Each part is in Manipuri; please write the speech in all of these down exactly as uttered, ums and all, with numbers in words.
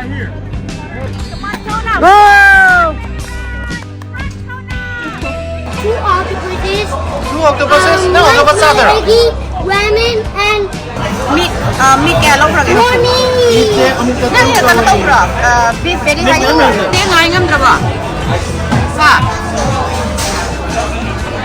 Go! Two octopuses. Two octopuses? Um, No, one octopus other. Maggi, ramen, and ꯃꯤ ꯃꯤ ꯀꯌꯥ ꯂꯧꯈ꯭ꯔꯒꯦ? Morning. ꯅꯪ ꯀꯩꯅꯣ ꯇꯧꯕ꯭ꯔꯣ? ꯕꯤꯐ ꯕꯦꯔꯤ ꯍꯥꯏ ꯇꯦꯡ ꯉꯥꯏ ꯉꯝꯗ꯭ꯔꯕꯣ? ꯁꯥ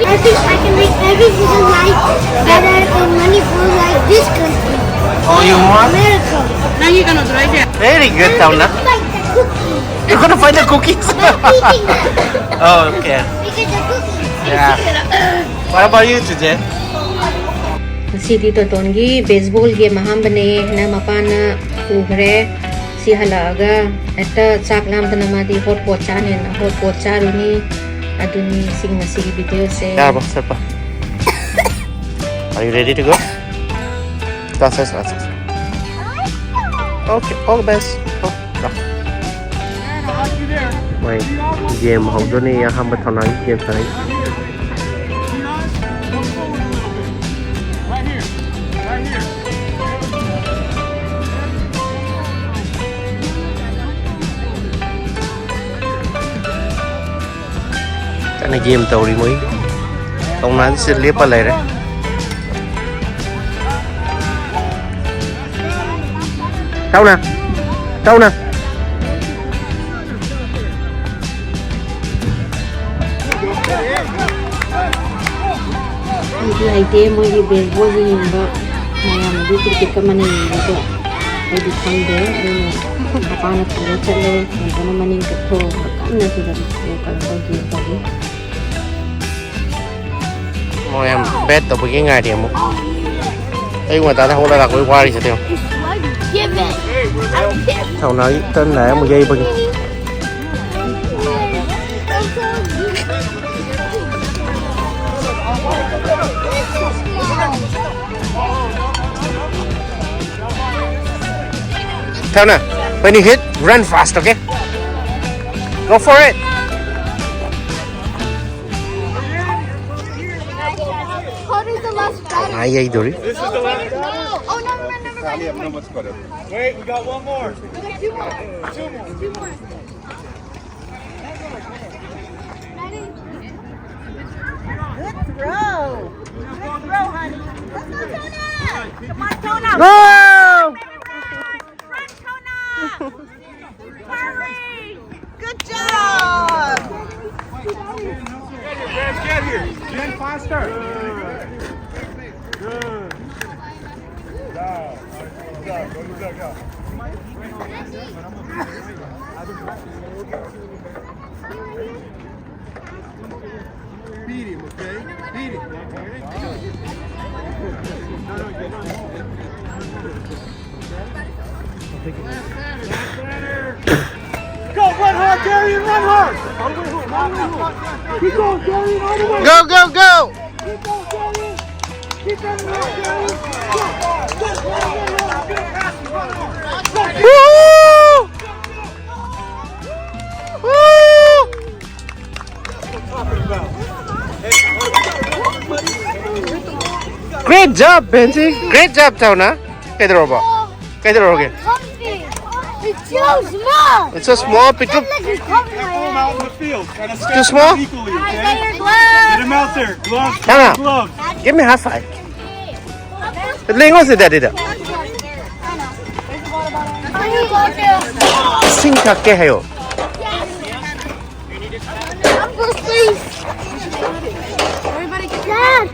I think I can make every single life better in Manipur like this country. Oh, you want? America. ꯅꯪꯒꯤ ꯀꯩꯅꯣꯗꯨꯔꯣ ꯍꯥꯏꯁꯦ? Very good, Tauna. Like the cookie. You're gonna find the cookies. Eating them. Oh, okay. Because the cookies. Yeah. What about you, Tuje? ꯉꯁꯤꯗꯤ ꯇꯣꯇꯣꯟꯒꯤ ꯕꯦꯁꯕꯣꯜ ꯒꯦꯝ ꯑꯍꯥꯟꯕꯅꯦ ꯍꯥꯏꯅ ꯃꯄꯥꯅ ꯄꯨꯈ꯭ꯔꯦ꯫ ꯁꯤ ꯍꯜꯂꯛꯑꯒ ꯍꯦꯛꯇ ꯆꯥꯛ ꯂꯥꯝꯗꯅ ꯃꯥꯗꯤ ꯍꯣꯠ ꯄꯣꯠ ꯆꯥꯅꯦꯅ ꯍꯣꯠ ꯄꯣꯠ ꯆꯥꯔꯨꯅꯤ꯫ ꯑꯗꯨꯅꯤ ꯁꯤ ꯉꯁꯤꯒꯤ ꯚꯤꯗꯤꯑꯣꯁꯦ꯫ ꯌꯥꯔꯕꯣ ꯆꯠꯄ? Are you ready to go? ꯆꯠ ꯆꯠ ꯆꯠ ꯆꯠ Okay, all the best. Go. Go. ꯃꯣꯏ ꯒꯦꯝ ꯍꯧꯗꯣꯏꯅꯤ꯫ ꯑꯍꯥꯟꯕ ꯊꯧꯅꯥꯒꯤ ꯒꯦꯝ ꯁꯥꯟꯅꯩ꯫ ꯀꯟꯅ ꯒꯦꯝ ꯇꯧꯔꯤ ꯃꯣꯏ꯫ ꯀꯧꯅꯥꯁꯤ ꯂꯦꯞꯄ ꯂꯩꯔꯦ꯫ ꯇꯧꯅ꯫ ꯇꯧꯅ꯫ ꯑꯩꯗꯤ ꯍꯩꯇꯦ꯫ ꯃꯣꯏꯒꯤ ꯕꯦꯁꯕꯣꯜꯁꯦ ꯌꯦꯡꯕ ꯃꯌꯥꯝꯗꯤ ꯀ꯭ꯔꯤꯀꯦꯠꯀ ꯃꯅꯤꯡ ꯌꯦꯡꯕꯗꯣ ꯑꯩꯗꯤ ꯈꯪꯗꯦ꯫ ꯑꯗꯨꯅ ꯃꯄꯥꯅ ꯄꯨꯔ ꯆꯠꯂꯦ꯫ ꯌꯦꯡꯕꯅ ꯃꯅꯤꯡ ꯆꯠꯊꯣꯛꯑꯒ ꯀꯟꯅ ꯁꯤꯗ ꯀꯩꯅꯣ ꯇꯧꯒꯦ ꯇꯧꯔꯤ꯫ ꯃꯣꯏ ꯌꯥꯝ ꯕꯦꯠ ꯇꯧꯕꯒꯤ ꯉꯥꯏꯔꯤ ꯑꯃꯨꯛ꯫ ꯑꯌꯨꯛ ꯉꯟꯇꯥꯗ ꯍꯧꯒꯠꯂ ꯂꯥꯛꯄꯒꯤ ꯋꯥꯔꯤꯁꯦ ꯇꯦꯡꯉꯣ꯫ Give it. I give it. ꯊꯧꯅꯥꯒꯤ ꯇꯟ ꯂꯥꯏ ꯑꯃꯨꯛ ꯌꯩꯕꯒꯤ꯫ Tauna, when you hit, run fast, okay? Go for it. What is the last batter? ꯃꯥ ꯌꯩꯗꯣꯔꯤ꯫ Oh, no, no, no, no. Wait, we got one more. Two more. Two more. Good throw. Good throw, honey. Let's go, Tona. Come on, Tona. Go! Run, Tona. Hurry. Good job. Get here, Jen, faster. Good. Good job. Go, go, go, go. Beat him, okay? Beat him. No, no, no, no. Go, run hard, Gary, run hard! Keep going, Gary, all the way! Go, go, go! Keep going, Gary! Keep going, Gary! Go! Go, run, run, run, run, run, run. Woo! Woo! Great job, Benji. Great job, Tona. ꯀꯩꯗꯧꯔꯕ? ꯀꯩꯗꯧꯔꯒꯦ? It's too small. It's so small. ꯄꯤꯛꯇ꯭ꯔꯨ. Like it's covering my eye. Too small? Get him out there. Gloves. Tona, gloves. Give me a high five. ꯂꯦꯡꯉꯣꯁꯦ, ꯗꯦꯗꯤꯗ꯫ ꯏꯁꯤꯡ ꯊꯛꯀꯦ ꯍꯥꯏꯌꯣ꯫ Everybody, Dad,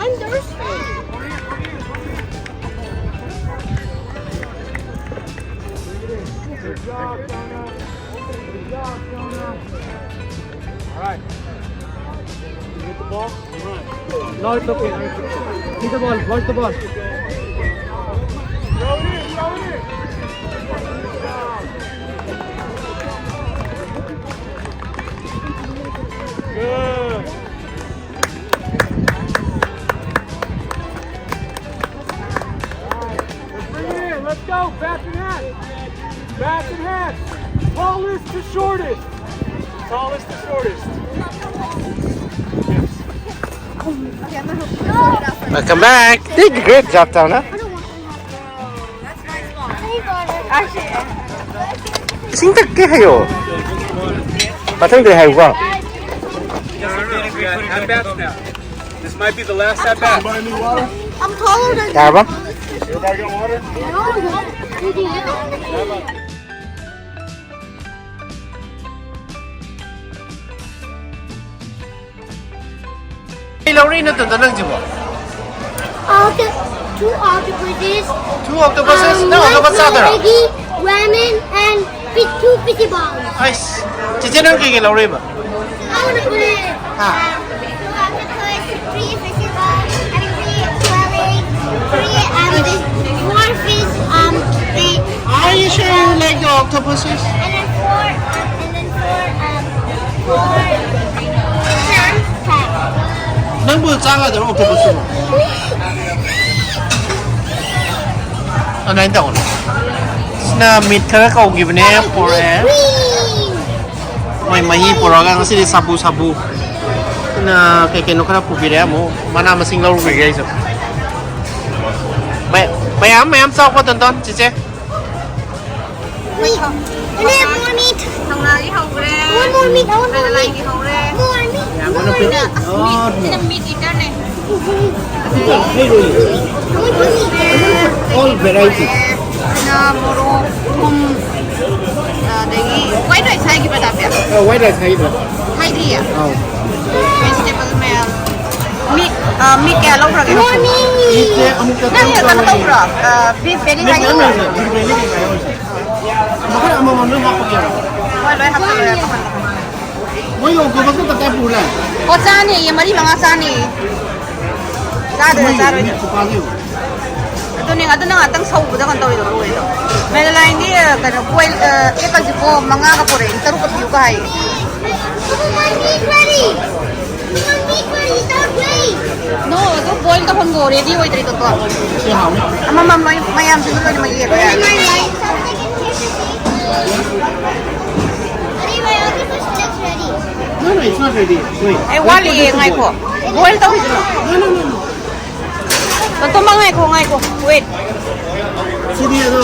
I'm thirsty. All right. You get the ball, you run. No, it's okay. No, it's okay. See the ball. Watch the ball. Good. Let's bring it in. Let's go. Bats and hats. Bats and hats. Tallest to shortest. Tallest to shortest. Yes. Welcome back. Did a great job, Tona. ꯏꯁꯤꯡ ꯊꯛꯀꯦ ꯍꯥꯏꯌꯣ꯫ ꯃꯊꯪꯗ ꯍꯥꯏꯌꯨꯀꯣ꯫ Half batch now. This might be the last half batch. I'm taller than ꯌꯥꯔꯕ? No, no. ꯀꯩ ꯂꯧꯔꯤꯅꯣ ꯇꯨꯟꯇꯨꯟ ꯅꯪꯁꯤꯕꯣ? Octo-, two octopuses. Two octopuses? Um, ꯅꯪ octopus ꯆꯥꯗꯣꯏꯔꯣ? Maggi, ramen, and fi-, two fishy balls. ꯑꯩꯁ, ꯆꯤꯆꯦ ꯅꯪ ꯀꯩꯀꯩ ꯂꯧꯔꯤꯕ? I wanna put it. ꯍꯥ? Two octopus, three fishy balls, and three swelling, three, um, the four fish, um, the Are you sure you like the octopuses? And then four, um, and then four, um, four clams. ꯅꯪꯕꯨ ꯆꯥꯒꯗ꯭ꯔꯣ octopus ꯇꯨꯕꯨ? ꯑꯗꯨꯃꯥꯏꯅ ꯇꯧꯅꯦ꯫ ꯁꯤꯅ ꯃꯤꯠ ꯈꯔ ꯀꯧꯈꯤꯕꯅꯦ, ꯄꯨꯔꯛꯑꯦ꯫ ꯃꯣꯏ ꯃꯍꯤ ꯄꯨꯔꯛꯑꯒ ꯉꯁꯤꯗꯤ ꯁꯥꯕꯨ ꯁꯥꯕꯨ꯫ ꯁꯤꯅ ꯀꯩ ꯀꯩꯅꯣ ꯈꯔ ꯄꯨꯕꯤꯔꯛꯑꯦ ꯑꯃꯨꯛ꯫ ꯃꯅꯥ ꯃꯁꯤꯡ ꯂꯧꯔꯨꯈꯤꯒꯦ ꯑꯩꯁꯨ꯫ ꯃꯌꯥꯝ ꯃꯌꯥꯝ ꯆꯥꯎꯀꯣ ꯇꯣꯟꯇꯣꯟ, ꯆꯤꯆꯦ꯫ Wait. And then more meat. ꯊꯧꯅꯥꯒꯤ ꯍꯧꯈ꯭ꯔꯦ꯫ One more meat. I want more meat. ꯂꯥꯏꯒꯤ ꯍꯧꯔꯦ꯫ More meat. More meat. ꯁꯤꯅ, ꯑꯁ, ꯃꯤꯠ, ꯁꯤꯅ ꯃꯤꯠ ꯏꯇꯔꯅꯦ꯫ Hey, Rohit. I want more meat. All variety. ꯁꯤꯅ ꯃꯣꯔꯣꯛ, ꯊꯨꯝ, ꯑꯗꯒꯤ white rice ꯍꯥꯏꯈꯤꯕ꯭ꯔꯥ, ꯗꯥ ꯄꯤꯌꯥ? ꯑ, white rice ꯍꯥꯏꯈꯤꯕ꯭ꯔꯥ? ꯍꯥꯏꯗ꯭ꯔꯤꯌꯦ? ꯑꯧ꯫ Vegetable ꯃꯌꯥꯝ꯫ ꯃꯤꯠ, ꯑ, ꯃꯤꯠ ꯀꯌꯥ ꯂꯧꯈ꯭ꯔꯒꯦ? More meat. ꯃꯤꯠꯁꯦ ꯑꯃꯨꯛꯇ ꯅꯪ ꯇꯧ ꯀꯩꯅꯣ ꯇꯧꯔꯅꯤ꯫ ꯇꯧꯕ꯭ꯔꯣ? ꯑ, beef belly ꯃꯤꯠ ꯍꯥꯏꯒꯦ ꯃꯌꯥꯝ ꯇꯧꯕ꯭ꯔꯣ? ꯂꯩꯔꯦ, beef belly ꯀꯩꯀꯥ ꯌꯥꯎꯔꯤꯁꯦ꯫ ꯃꯈꯜ ꯑꯃꯃꯝ ꯂꯣꯏ ꯍꯥꯞꯄꯒꯦꯕ꯫ ꯍꯣꯏ, ꯂꯣꯏ ꯍꯥꯞꯆꯜꯂꯣ, ꯌꯥꯝ ꯍꯥꯞꯍꯜꯂꯣ꯫ ꯃꯣꯏ octopus ꯈꯛꯇ ꯀꯌꯥ ꯄꯨꯔꯦ? ꯑꯣ, ꯆꯥꯅꯤꯌꯦ, ꯃꯔꯤ ꯃꯉꯥ ꯆꯥꯅꯤꯌꯦ꯫ ꯆꯥꯗꯣꯏꯔꯥ, ꯃꯣꯏ ꯆꯥꯔꯣꯏꯗꯣꯏꯔꯥ? ꯃꯤꯠ ꯈꯨꯐꯥꯁꯦ ꯌꯦꯡꯉꯣ꯫ ꯑꯗꯨꯅꯦ, ꯑꯗꯨ ꯅꯪ ꯉꯥꯛꯇꯪ ꯁꯧꯕꯗ ꯀꯩꯅꯣ ꯇꯧꯋꯤꯗꯣ, ꯂꯣꯏꯗꯣ꯫ ꯃꯦꯗꯂꯥꯏꯟꯗꯤ, ꯀꯩꯅꯣ, boil, ꯑ, egg ꯍꯧꯖꯤꯛꯄꯣ ꯃꯉꯥꯒ ꯄꯨꯔꯛꯏ, ꯇꯔꯨꯛꯀ ꯄꯤꯌꯨꯒ ꯍꯥꯏꯌꯦ꯫ Come on, meat ready. Come on, meat ready. It's not ready. No, ꯑꯗꯨ boil ꯇꯧꯍꯟꯈꯣ, ready ꯑꯣꯏꯗ꯭ꯔꯤꯗꯣ꯫ ꯁꯤ ꯍꯥꯎꯅꯤ꯫ ꯑꯃꯃꯝ ꯂꯣꯏ, ꯃꯌꯥꯝꯁꯤꯁꯨ ꯂꯣꯏꯅꯃꯛ ꯌꯦꯡꯉꯣ ꯌꯥꯔꯦ꯫ Anyway, I'll give us that's ready. No, no, it's not ready. Wait. ꯑꯦ, ꯋꯥꯠꯂꯤꯌꯦ, ꯉꯥꯏꯈꯣ꯫ Boil ꯇꯧꯈꯤꯁꯅꯨ꯫ No, no, no, no. ꯇꯣꯝꯕ, ꯉꯥꯏꯈꯣ, ꯉꯥꯏꯈꯣ꯫ Wait. ꯁꯤꯗꯤ ꯑꯗꯣ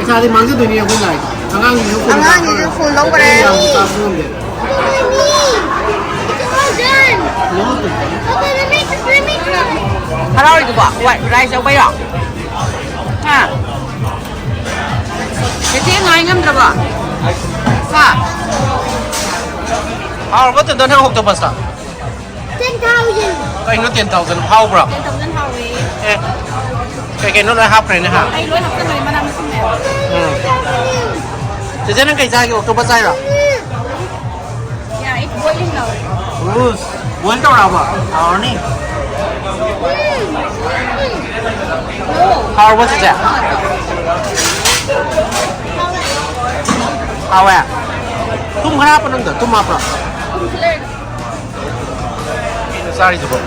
ꯏꯁꯥꯗꯤ ꯃꯥꯡꯖꯗꯣꯏꯅꯤ ꯑꯩꯈꯣꯏ ꯂꯥꯏ꯫ ꯑꯉꯥꯡꯒꯤꯁꯨ ꯐꯨꯜ ꯑꯉꯥꯡꯒꯤꯁꯨ ꯐꯨꯜ ꯂꯧꯈ꯭ꯔꯦ꯫ ꯌꯥꯝ ꯆꯥꯕ ꯉꯝꯗꯦ꯫ ꯍꯔꯥꯎꯔꯤꯗꯨꯕꯣ? ꯋꯥꯏ ꯔꯥꯏꯁ ꯌꯥꯎꯕꯩꯔꯣ? ꯍꯥ? ꯆꯦꯆꯦ ꯉꯥꯏ ꯉꯝꯗ꯭ꯔꯕꯣ? ꯍꯥ? ꯍꯥꯎꯔꯕꯣ ꯇꯣꯟꯗꯣꯟ ꯅꯪ octopus ꯇꯣ? Ten thousand. ꯀꯩꯅꯣ ten thousand ꯍꯥꯎꯕ꯭ꯔꯣ? Ten thousand ꯍꯥꯎꯋꯦ꯫ ꯑꯦ, ꯀꯩ ꯀꯩꯅꯣ ꯂꯣꯏ ꯍꯥꯞꯈ꯭ꯔꯦꯅꯦ ꯍꯥ? ꯑꯩ ꯂꯣꯏ ꯍꯥꯞꯆꯜꯂꯦ, ꯃꯅꯥ ꯃꯁꯤꯡ ꯃꯌꯥꯝ꯫ ꯎꯝ꯫ ꯆꯦꯆꯦ ꯅꯪ ꯀꯩ ꯆꯥꯒꯦ? Octopus ꯆꯥꯏꯔꯣ? Yeah, it's boiling now. ꯎꯁ, boil ꯇꯧꯔꯛꯑꯕꯣ? ꯍꯥꯎꯔꯅꯤ꯫ No. ꯍꯥꯎꯔꯕꯣ ꯆꯦꯆꯦ? ꯍꯥꯎꯋꯦ꯫ ꯊꯨꯝ ꯈꯔ ꯍꯥꯞꯄ ꯅꯪꯗ, ꯊꯨꯝ ꯍꯥꯞꯄ꯭ꯔꯣ? ꯀꯩꯅꯣ ꯆꯥꯔꯤꯗꯨꯕꯣ?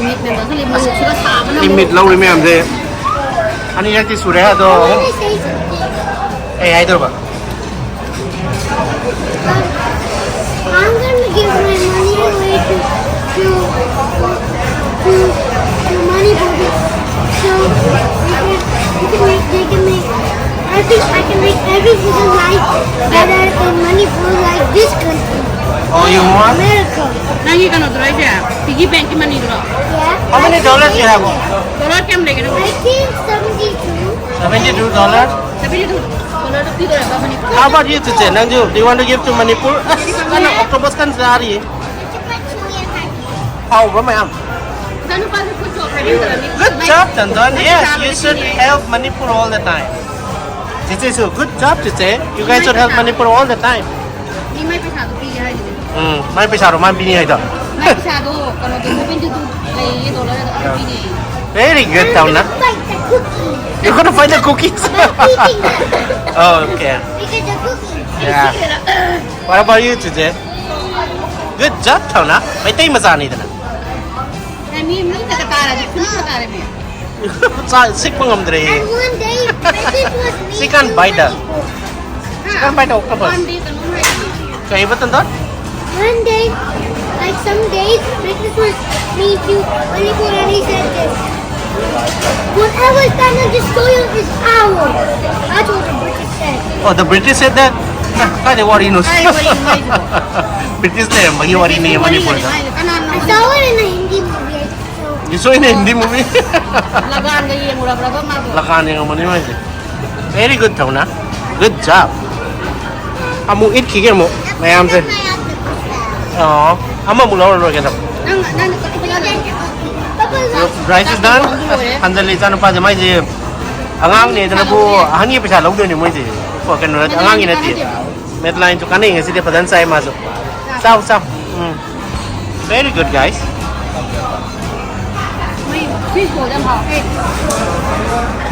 ꯃꯤꯠꯅ ꯉꯁꯤꯗꯤ ꯃꯣꯔꯣꯛꯁꯤꯒ ꯁꯥꯕꯅ ꯑꯩ ꯃꯤꯠ ꯃꯣꯔꯣꯛ ꯂꯧꯔꯤ ꯃꯌꯥꯝꯁꯦ ꯑꯅꯤꯔꯛꯇꯤ ꯁꯨꯔꯦ, ꯑꯗꯣ ꯑꯍꯨꯝ꯫ ꯀꯩ ꯍꯥꯏꯗꯣꯏꯕ? I'm gonna give my money away to, to, to, to money for this. So we can, we can make, they can make. I think I can make every single life better in Manipur like this country. Oh, you want? America. ꯅꯪꯒꯤ ꯀꯩꯅꯣꯗꯨꯔꯣ ꯍꯥꯏꯁꯦ? Piggy bank ꯀꯤ money ꯗꯨꯔꯣ? Yeah. How many dollars you have? Dollar ꯀꯌꯥꯝ ꯂꯩꯒꯦ ꯅꯪ? I think seventy-two. Seventy-two dollars? Seventy-two dollar ꯗꯣ ꯄꯤꯗꯣꯏꯔꯕ ꯃꯅꯤꯄꯨꯔ? How about you, ꯆꯦꯆꯦ? ꯅꯪꯁꯨ, do you want to give to Manipur? ꯅꯪ octopus ꯀꯟ ꯆꯥꯔꯤ꯫ ꯍꯥꯎꯕ꯭ꯔꯣ ꯃꯌꯥꯝ? ꯏꯆꯥꯅꯨꯄꯥꯁꯨ ꯈꯨꯠ ꯆꯣꯛꯈ꯭ꯔꯗꯤ ꯐꯖꯔꯅꯤ꯫ Good job, ꯇꯣꯟꯗꯣꯟ. Yes, you should help Manipur all the time. ꯆꯦꯆꯦꯁꯨ, good job, ꯆꯦꯆꯦ. You guys should help Manipur all the time. ꯃꯤ ꯃꯥꯏ ꯄꯩꯁꯥꯗꯣ ꯄꯤꯒꯦ ꯍꯥꯏꯗꯨꯗꯤ꯫ ꯎꯝ, ꯃꯥꯏ ꯄꯩꯁꯥꯗꯣ ꯃꯥ ꯄꯤꯅꯤ ꯍꯥꯏꯗꯣ꯫ ꯃꯥꯏ ꯄꯩꯁꯥꯗꯣ ꯀꯩꯅꯣꯗꯣ seventy-two ꯂꯩꯌꯦ, dollar ꯑꯗꯨ ꯄꯤꯅꯤ꯫ Very good, ꯇꯧꯅ. Fight the cookie. You're gonna fight the cookies? Not eating them. Oh, okay. Because the cookie. Yeah. What about you, ꯆꯦꯆꯦ? Good job, ꯊꯧꯅꯥ꯫ ꯃꯩꯇꯩ ꯃꯆꯥꯅꯤꯗꯅ꯫ ꯑꯦ, ꯃꯤ, ꯃꯤ ꯇꯒ ꯇꯥꯔꯗꯤ ꯐꯨꯅꯤꯡꯕ ꯇꯥꯔꯦ ꯃꯤ꯫ ꯆꯥ-, ꯁꯤꯛꯄ ꯉꯝꯗ꯭ꯔꯦ꯫ And one day, this was me She can't bite that. She can't bite the octopus. One day ꯀꯩꯅꯣꯝ ꯍꯥꯏꯔꯤꯅꯦ꯫ ꯀꯩꯕ, ꯇꯟꯗꯟ? One day, like, some days, British was me to Manipur and he said this. Whatever is gonna destroy you is ours. That's what the British said. Oh, the British said that? ꯀꯥꯏꯗꯩ ꯋꯥꯔꯤꯅꯣ? ꯀꯥꯏꯗꯩ ꯋꯥꯔꯤꯅꯣ ꯍꯥꯏꯁꯤꯕꯣ? ꯕ꯭ꯔꯤꯇꯤꯁ ꯂꯩꯔꯝꯕꯒꯤ ꯋꯥꯔꯤꯅꯦ ꯃꯅꯤꯄꯨꯔꯗ꯫ ꯀꯅꯥꯅꯣ? I saw it in a Hindi movie. I just saw it. You saw it in a Hindi movie? ꯂꯒꯥꯟꯒ ꯌꯦꯡꯉꯨꯔꯕ꯭ꯔꯕ ꯃꯥꯕꯨ? ꯂꯒꯥꯟ ꯌꯦꯡꯉꯝꯃꯅꯤ ꯃꯥꯏꯁꯦ꯫ Very good, ꯊꯧꯅꯥ꯫ Good job. ꯑꯃꯨꯛ ꯏꯠꯈꯤꯒꯦ ꯑꯃꯨꯛ ꯃꯌꯥꯝꯁꯦ꯫ ꯑꯣ, ꯑꯃꯃꯨꯛ ꯂꯧꯔ ꯂꯣꯏꯔꯦ ꯀꯩꯅꯣ꯫ ꯅꯪ, ꯅꯪ ꯀꯛꯄ ꯌꯥꯗ꯭ꯔꯣ? Rice is done. ꯂꯣꯏꯔꯦ꯫ ꯍꯟꯖꯜꯂꯦ ꯏꯆꯥꯅꯨꯄꯥꯁꯦ, ꯃꯥꯏꯁꯦ ꯑꯉꯥꯡꯅꯦꯗꯅꯕꯨ ꯑꯍꯟꯒꯤ ꯄꯩꯁꯥ ꯂꯧꯗꯣꯏꯅꯦ ꯃꯣꯏꯁꯦ꯫ ꯀꯣ, ꯀꯩꯅꯣ ꯅꯠꯇꯦ, ꯑꯉꯥꯡꯒꯤ ꯅꯠꯇꯦ꯫ ꯃꯦꯗꯂꯥꯏꯟꯁꯨ ꯀꯥꯟꯅꯩ ꯉꯁꯤꯗꯤ ꯐꯖꯅ ꯆꯥꯏ ꯃꯥꯁꯨ꯫ ꯆꯥꯎ, ꯆꯥꯎ꯫ ꯎꯝ꯫ Very good, guys. ꯃꯣꯏ fish ball ꯌꯥꯝ ꯍꯥꯎꯋꯦ꯫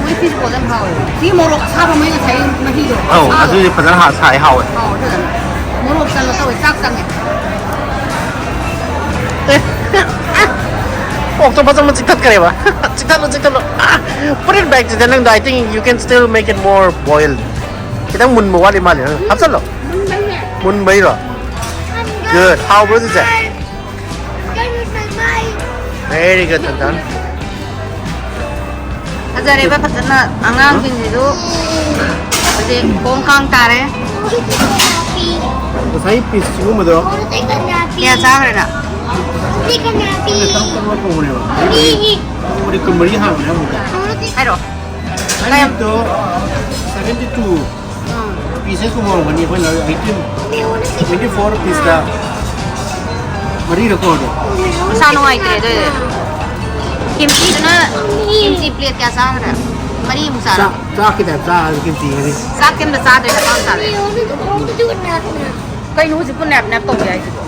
ꯃꯣꯏ fish ball ꯌꯥꯝ ꯍꯥꯎꯋꯦ꯫ ꯁꯤ ꯃꯣꯔꯣꯛ ꯑꯁꯥꯕ ꯃꯣꯏ ꯉꯁꯥꯏ ꯃꯍꯤꯗꯣ꯫ ꯑꯧ, ꯑꯁꯥꯕ꯫ ꯑꯗꯨꯗꯤ ꯐꯖꯅ ꯍꯥ-, ꯁꯥꯏ, ꯍꯥꯎꯋꯦ꯫ ꯍꯥꯎꯋꯦ ꯐꯖꯅ꯫ ꯃꯣꯔꯣꯛ ꯆꯪꯉ ꯇꯧꯋꯦ, ꯆꯥꯛ ꯆꯪꯉꯦ꯫ ꯑꯦ, ꯑꯣꯛꯇꯣꯄꯁ ꯑꯃ ꯆꯤꯛꯊꯠꯈ꯭ꯔꯦꯕ꯫ ꯆꯤꯛꯊꯠꯂꯣ, ꯆꯤꯛꯊꯠꯂꯣ꯫ ꯑꯥ, put it back ꯁꯤꯗ ꯅꯪꯗꯣ, I think you can still make it more boiled. ꯈꯤꯇꯪ ꯃꯨꯟꯕ ꯋꯥꯠꯂꯤ ꯃꯥꯜꯂꯦ꯫ ꯍꯥꯞꯆꯜꯂꯣ꯫ ꯃꯨꯟꯕꯩꯔꯣ? Good. ꯍꯥꯎꯕ꯭ꯔꯣ ꯁꯤꯁꯦ? Very good, ꯊꯟꯊꯟ꯫ ꯐꯖꯔꯦꯕ ꯐꯖꯅ ꯑꯉꯥꯡꯁꯤꯡꯁꯤꯁꯨ ꯍꯧꯖꯤꯛ ꯈꯣꯡ ꯀꯥꯡ ꯇꯥꯔꯦ꯫ ꯉꯁꯥꯏ piece ꯁꯤꯒꯨꯝꯕꯗꯣ ꯀꯌꯥ ꯆꯥꯈ꯭ꯔꯦ ꯅꯪ? ꯇꯔꯨꯛ ꯇꯔꯨꯛ ꯊꯣꯡꯕꯅꯦꯕ꯫ ꯃꯣꯏꯗꯤ ꯀꯨꯟꯃꯔꯤ ꯍꯥꯟꯕꯅꯦ ꯑꯃꯨꯛꯇ꯫ ꯍꯥꯏꯔꯣ꯫ ꯑꯩꯒꯤꯗꯣ seventy two pieces ꯀꯨꯝꯕ ꯑꯣꯏꯔꯝꯒꯅꯤ, ꯑꯩꯈꯣꯏꯅ eighteen, twenty four piece ꯇ ꯃꯔꯤꯔ ꯀꯣꯟꯅꯣ? ꯃꯁꯥ ꯅꯨꯡꯉꯥꯏꯇ꯭ꯔꯦ ꯑꯗꯨꯏꯗꯤ꯫ ꯀꯤꯝꯆꯤꯗꯨꯅ, ꯀꯤꯝꯆꯤ plate ꯀꯌꯥ ꯆꯥꯈ꯭ꯔꯦ? ꯃꯔꯤꯃꯨꯛ ꯆꯥꯔꯦ꯫ ꯆꯥꯛ, ꯆꯥꯛꯀꯤ type ꯆꯥꯔꯗꯤ ꯀꯤꯝꯆꯤꯒꯗꯤ꯫ ꯆꯥꯛꯇꯤ ꯑꯝꯇ ꯆꯥꯗ꯭ꯔꯦ, ꯆꯥꯛ ꯑꯝꯇ ꯆꯥꯗ꯭ꯔꯦ꯫ ꯀꯩꯅꯣ ꯍꯧꯖꯤꯛꯄꯨ nap nap ꯇꯧꯒꯦ ꯍꯥꯏꯁꯤꯕꯣ?